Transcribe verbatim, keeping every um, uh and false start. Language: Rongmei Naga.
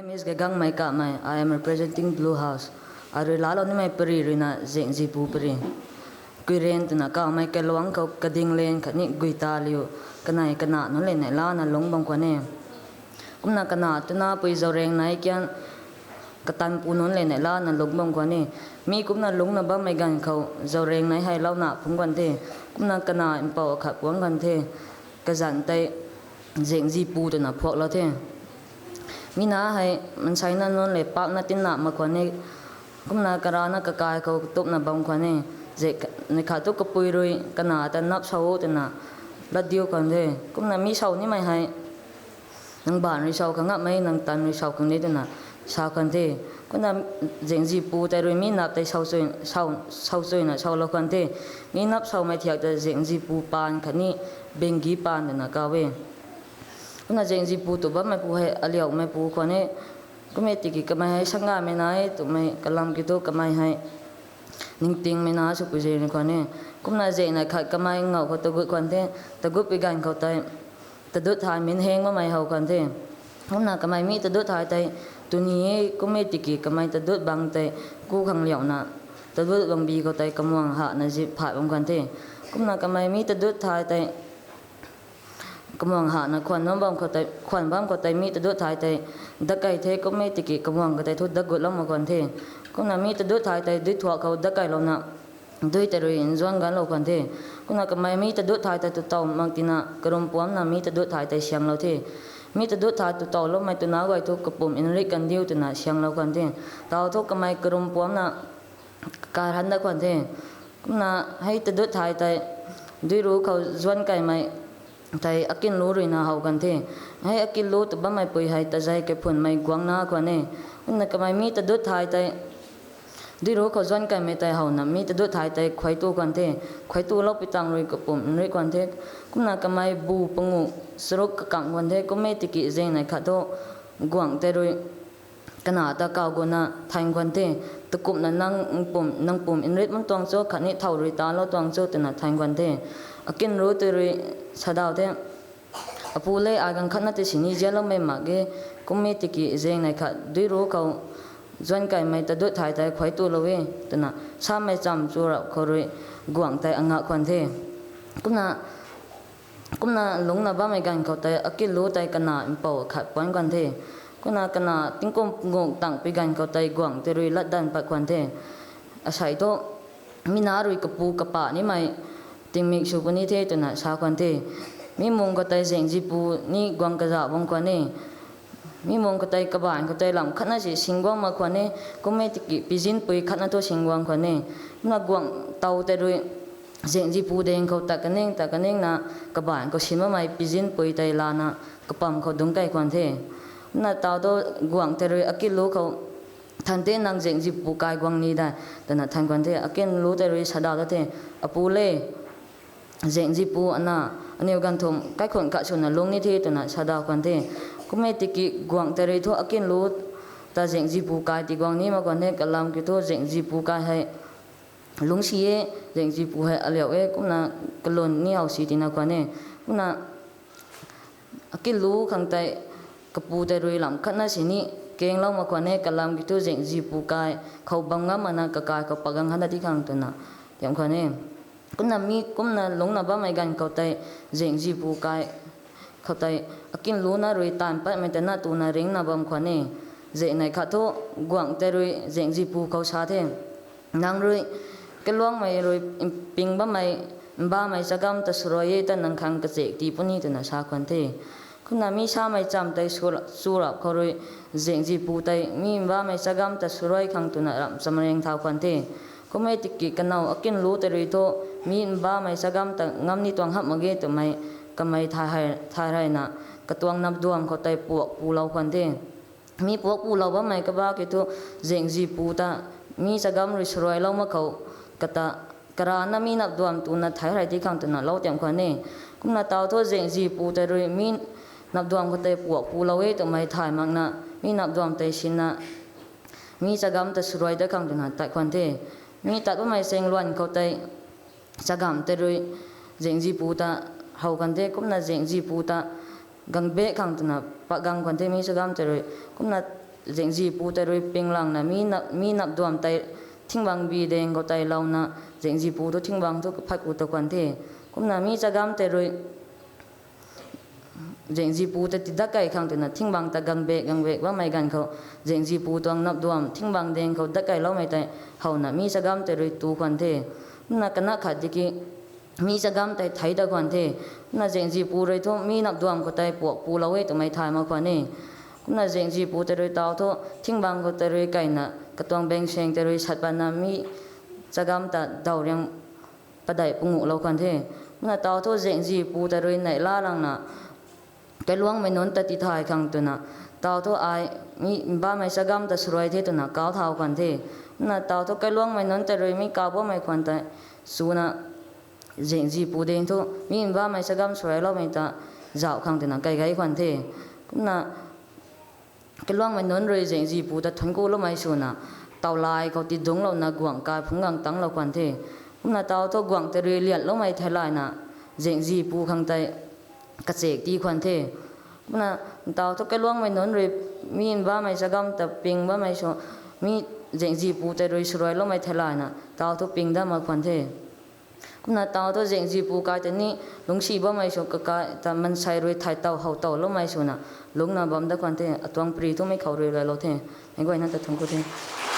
Miss Gaygangmei Kamei, I am representing Blue House. Arui laalou nimei pari ruina Zengzipu pari. Kuiren twna kawmei kailuang khou kading len khatni guita liu kanei kana nunc le neih lana lungc bam khwan e. Kumna kana twna pui Zaureng nai kian katanpu nunc le neih lana lungc bam khwan e. Mi kumna lungcna bammei ganv khou Zaureng nai hei louna phungc khwan the. Kumna kana mpouh akhat puangc khwan the. Kazanc tei Zengzipu twna phuaklou the. Mi na hei manseina nunc le pakna tinna mak khwan e. Kumna karana kakai khou katupna bam khwan e. Ze neih khat thu kapui rui kana ta nap sou twna latdiu khwan the. Kumna mi sou nimei hei nang baanc rui sou khang ngapmei, nang tanv rui sou khang ni twna sa khwan the. Kumna Zengzipu tei rui mi nap tei sou chuyna soulou khwan the. Mi nap soumei thiak ta Zengzipu paan khatni Bengi paan twna kaw e. Kumna Zengzipu tw bammeipu hei aliaumeipu khwan e. Kum e tiki kamei hei sangamei na e twmei kalam kiu thu kamei hei ningtingmei na swpui zeni khwan e. Kumna zena khat kamei ngau khou tagut khwan the. Tagutpui ganv khou tei tadut thay min heng bammei how khwan the. Kumna kamei mi tadut thay tei tuni e, kum e tiki kamei tadut bang tei ku khang liauna tadut bangbi khou tei kamuang hana zip phat bam khwan the. Kumna kamei mi tadut thay tei kamuang hana khwan bam khou tei, khwan bam khou tei mi tadut thay tei dakai the, kum e tiki kamuang khou tei thu dagutloumei khwan the. Kumna mi tadut thay tei dui thuak khou dakailouna dui tei rui nzuan ganclou khwan the. Kumna kamei mi tadut thay tei tu tow mak tina karum puamcna mi tadut thay tei siamlou the. Mi tadut thay tu towloumei twna guay thu kapumc nrik kandiu twna siamlou khwan the. Tau thu kamei karum puamcna karanna khwan the. Kumna hei tadut thay tei dui ru khou zuan kaimei tei akinlu ruina how kan the. Hei akinlu tw bammei pui hei tazei kaiphunmei guangna khwan e. Kumna kamei mi tadut thay tei dui ru khou zuan kaimei tei howna mi tadut thay tei khuay tu khwan the. Khuay tuloupui tang rui kapumc nrik khwan the. Kumna kamei bu panguh charuk kakang khwan the, kum e tiki zeng nei khat thu guangc tei rui kana ta kaw guna than khwan the. Takumhna nang pum, nang pum nrit man tuang cho khatni thow rui talou tuang cho twna than khwan the. Akinlu tei rui sadaw the. Apu le, ai ganv khatna tei sini zianloumei mak ge, kum e tiki zeng nei khat dui ru khou zuan kaimei tadut thay tei khuay tulou e, twna samei cham chu rap khou rui guangc tei angak khwan the. Kumna, kumna lungcna bammei ganv khou tei akinlu tei kana mpouh khat puan khwan the. Kumna kana tingkum nguk tangpui ganv khou tei guangc tei rui latdanv pat khwan the. Asei thu mi na rui kapu kapa nimei tingmik sw puni the twna sa khwan the. Mi mung khou tei Zengzipu ni guang kazauh bam khwan e. Mi mung khou tei kabaanc khou tei lam khatna si singguang mak khwan e, kum e tiki pizinpui khatna thu singguang khwan e. Kumna guangc tow tei rui Zengzipu deng khou tat kaning tat kaningna kabaanc khou sin bammei pizinpui tei lana kapam khou dungc kei khwan the. Kumna tau thu guangc tei rui akinlu khou than the, nang Zengzipu kai guang ni dai, twna than khwan the. Akinlu tei rui sadaw ta the, apu le, Zengzipu ana, aniw ganv thumh kaikhun khat swna lung ni the twna sadaw khwan the. Kum e tiki guangc tei rui thu akinlu ta Zengzipu kai ti guang ni mak khwan the, kalam kiu thu Zengzipu kai hei lungcsi e, Zengzipu hei aliau e, kumna kalun ni howsi tina khwan e. Kumna akinlu khang tei kapu tei rui lam khatna sini kenglou mak khwan e, kalam kiu thu Zengzipu kai khou bam ngam mana kakai khou pagang hana ti khang twna tiam khwan e. Kumna mi kumna lungcna bammei ganv khou tei Zengzipu kai khou tei akinlu na rui taanv patmei tei na tuna ringcna bam khwan e. Zeh nei khat thu guangc tei rui Zengzipu khou sa the, nang rui kaluangmei rui ping bammei mbamei chagam ta swruai e ta nang khang kachek ti puni twna sa khwan the. Kumna mi samei cham tei chu rap khou rui Zengzipu tei mi mbamei chagam ta swruai khang twna ramh chamreng thau khwan the. Kum e tiki kanow akinlu tei rui thu mi mbamei chagam ta ngam ni tuang hap mak ge twmei kamei thay reyna katuang napduam khou tei puak pulou khwan the. Mi puak pulou bammei kaba kiu thu Zengzipu ta mi chagam rui swruailou mak khou kata karana mi napduam tuna thei rey ti khang twna lou tiam khwan e. Kumna tau thu Zengzipu tei rui mi napduam khou tei puak pulou e twmei thay makna mi napduam tei sinna mi chagam ta swruai ta khang twna tat khwan the. Mi tat bammei cheng luan khou tei chagam tei rui Zengzipu ta how khwan the. Kumna Zengzipu ta gangbek khang twna pagang khwan the mi chagam tei rui. Kumna Zengzipu tei rui pinglangna mi nap, mi napduam tei thingbang bi deng khou tei louna, Zengzipu thu thingbang thu kaphat ku ta khwan the. Kumna mi chagam tei rui Zengzipu ta tidat kei khang twna thingbang ta gang bek gang bek bammei ganv khou, Zengzipu tuang napduam thingbang deng khou dat keiloumei tei howna mi chagam tei rui tu khwan the. Kumna kana khat tiki mi chagam tei thei ta khwan the. Kumna Zengzipu rui thu mi napduam khou tei puak pulou e twmei thay mak khwan e. Kumna Zengzipu tei rui tau thu thingbang khou tei rui kaina katuang bengsaeng tei rui sat patna mi chagam ta daw riang padeih punguhlou khwan the. Kumna tau thu Zengzipu tei rui neihla langna kailuangmei nunc ta tithay khang twna, tau thu ai mi mbamei chagam ta swruai the twna kau thau khwan the. Kumna tau thu kailuangmei nunc tei rui mi kau bammei khwan tei swna Zengzipu ding thu mi mbamei chagam swruailoumei ta zauh khang twna kai gei khwan the. Kumna kailuangmei nunc rui Zengzipu ta thuanc kuloumei swna, tau lai khou tidungclouna guangc kai phungc gang tangclou khwan the. Kumna tau thu guangc tei rui liatloumei theilayna, Zengzipu khang tei kachek ti khwan the. Kumna tau thu kailuangmei nunc rui mi mbamei chagam ta ping bammei sw, mi Zengzipu tei rui swruailoumei theilayna tau thu ping dat mak khwan the. Kumna tau thu Zengzipu kai tei ni lungcsi bammei sw kakai ta mansei rui thay tow how towloumei swna lungcna bam dat khwan the, atuang pri thumei khou rui lailou the. Meic guayna ta thuanc ku the.